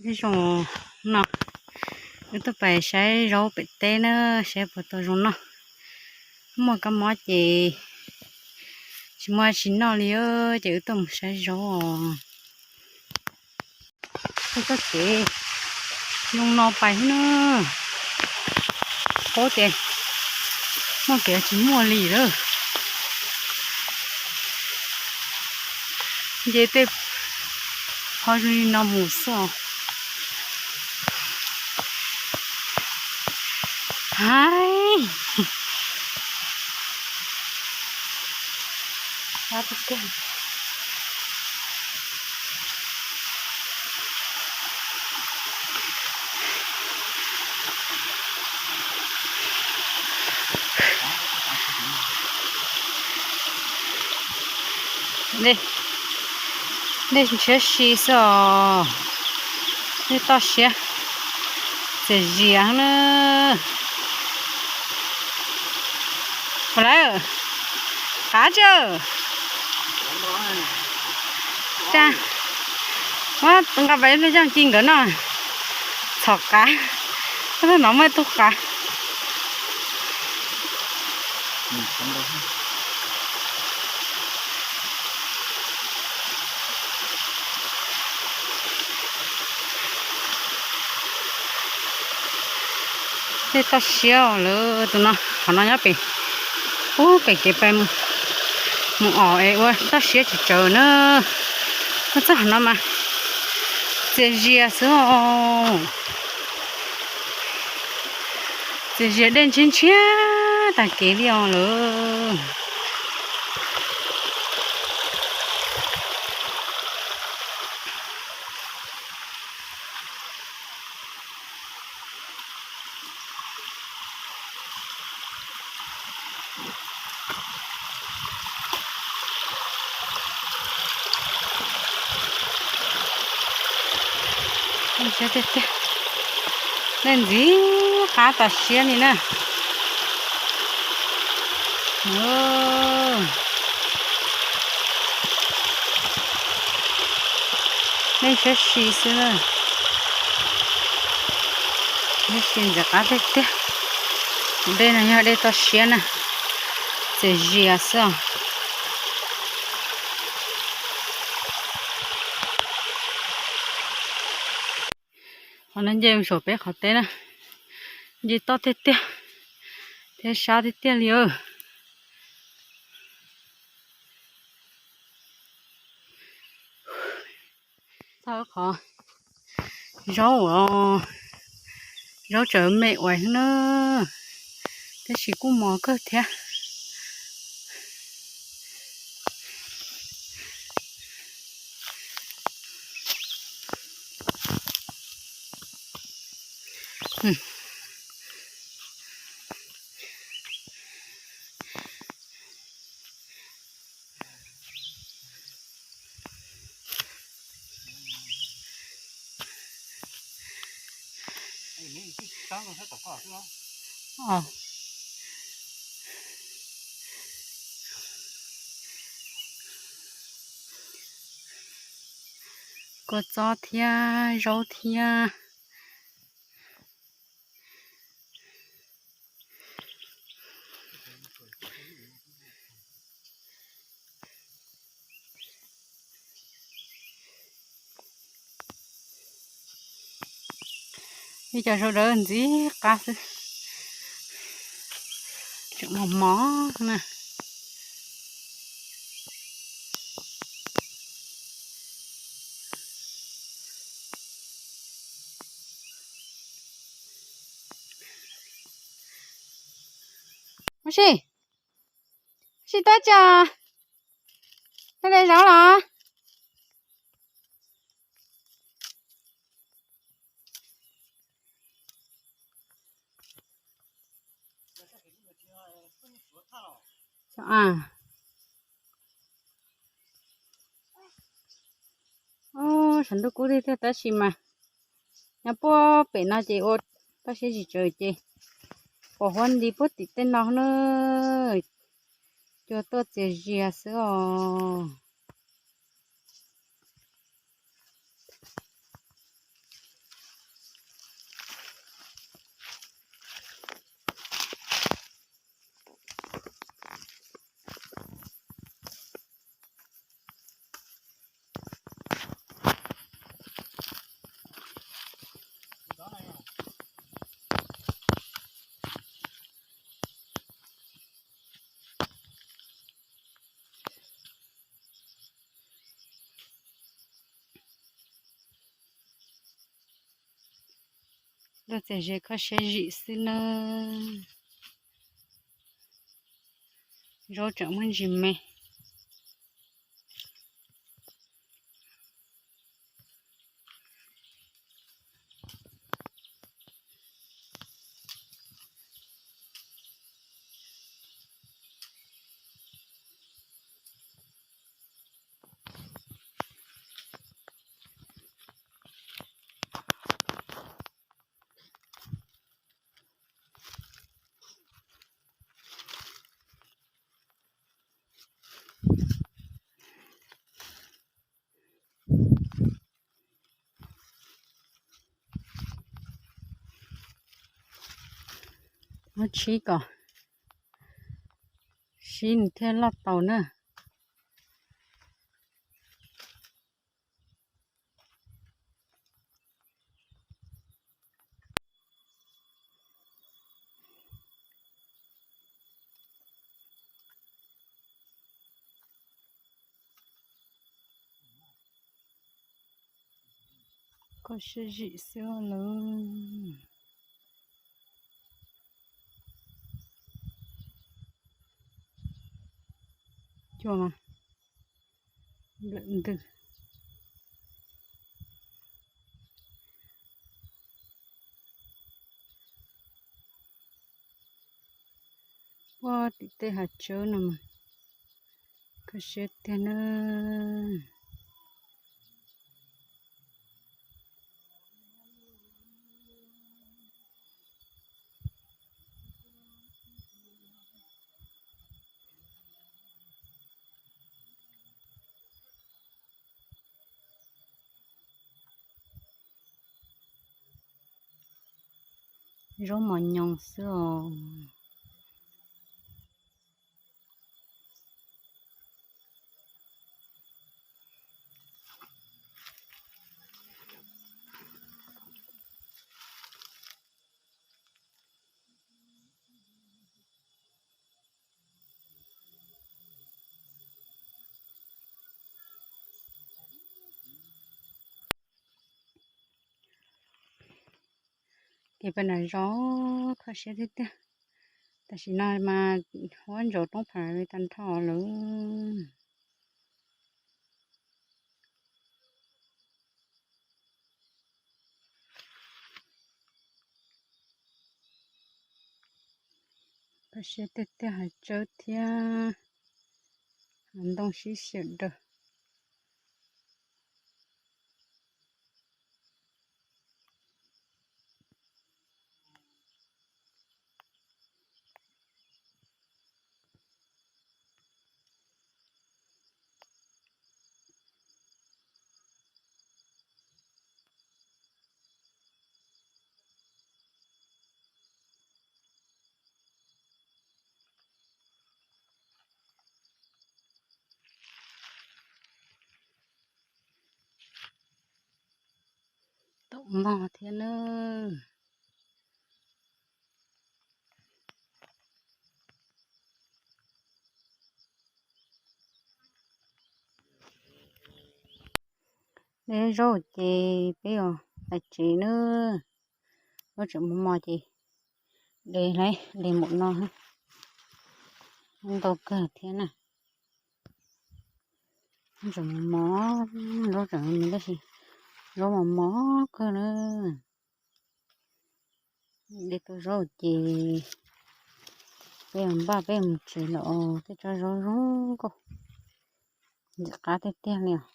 Ib zaug no wb tuaj pais saib zaub pem teb na, saib puas tau zoo noj. Muaj kab mob ces tsis muaj tsis noj li, ces wb tuaj mus saib zaub os. Tuaj kev zoo no pais na, paub tias muaj kev tsis muaj li lawm. Nce tej qhov zoo li no mus xwb os. Hais. Dej ntshiab si xwb os. Dej toj siab, txias zias na. Ua lawm, qav tsi. Tsa, muab nqa pais ib pliag coj ci nkawd noj. Txhom qav, no muaj ib tug qav. Dej toj siab lawm tus no, qhov no nyob pem, ub, pem kev pem mus os es ua toj siab tsis tsawg na. Tuaj txog qhov no mas txias zias xwb os. Txias zias, dej ntshiab ntshiab tag kev li os lawm. Dej ntxim qab tas siab li na. Dej ntshiab si xwb na. Ntshiab si ntxim qab tiag tiag. Dej no yog dej toj siab na, txias zias xwb os. Qhov no nce mus saum peb qhov teb na, nce toj tiag tiag, thiab sab tiag tiag li. Txog qhov zaub uas, zaub tseem me uas na, tab sis kuj mos kawg thiab. Kua txob thiab zaub thiab. Ib co zaub dawb ntxim qab xwb, tseem mos mos na. Ua si, ua si tab tsa, tab de zaub los? Tshav ntuj kub tiag tiag tab sis mas nyob puag pem no ces ua toj siab tsis tsawg ces pom huab nti puag tim tej no na, cua tuaj txias zias xwb os. Luaj txias ze kho siab zim xwb nawb. Zaub tseem muaj ntsis me. Muab tshib kom sib nws thiaj loj tau na. Kho siab zim xwb lawm. Cua mas lawm ntws. Puag tim tej hav tsawb no mas kho siab tiag na. Zaub mos nyoos xwb os. Ces peb nram zos kho siab tiag tiag. Tam sim no mas huab ntsaus roob phav tag nrho lawm. Kho siab tiag tiag, hav tsawb thiab hav ntoo sib xyaw daws. Tau mog thiab nawb. De zaub ces peb yuav tag tsev nawb. Zaub tseem mos mos ces de, de npaum no, ntau kawg thiab na. Tseem mos mos, zaub tseem me tab sis zaub mos mos kawg na. De tau zaub ces peb yuav npaj peb mus tsev lawm os. Tej tsob zaub zoo nkauj, ntxim qab tiag tiag li os.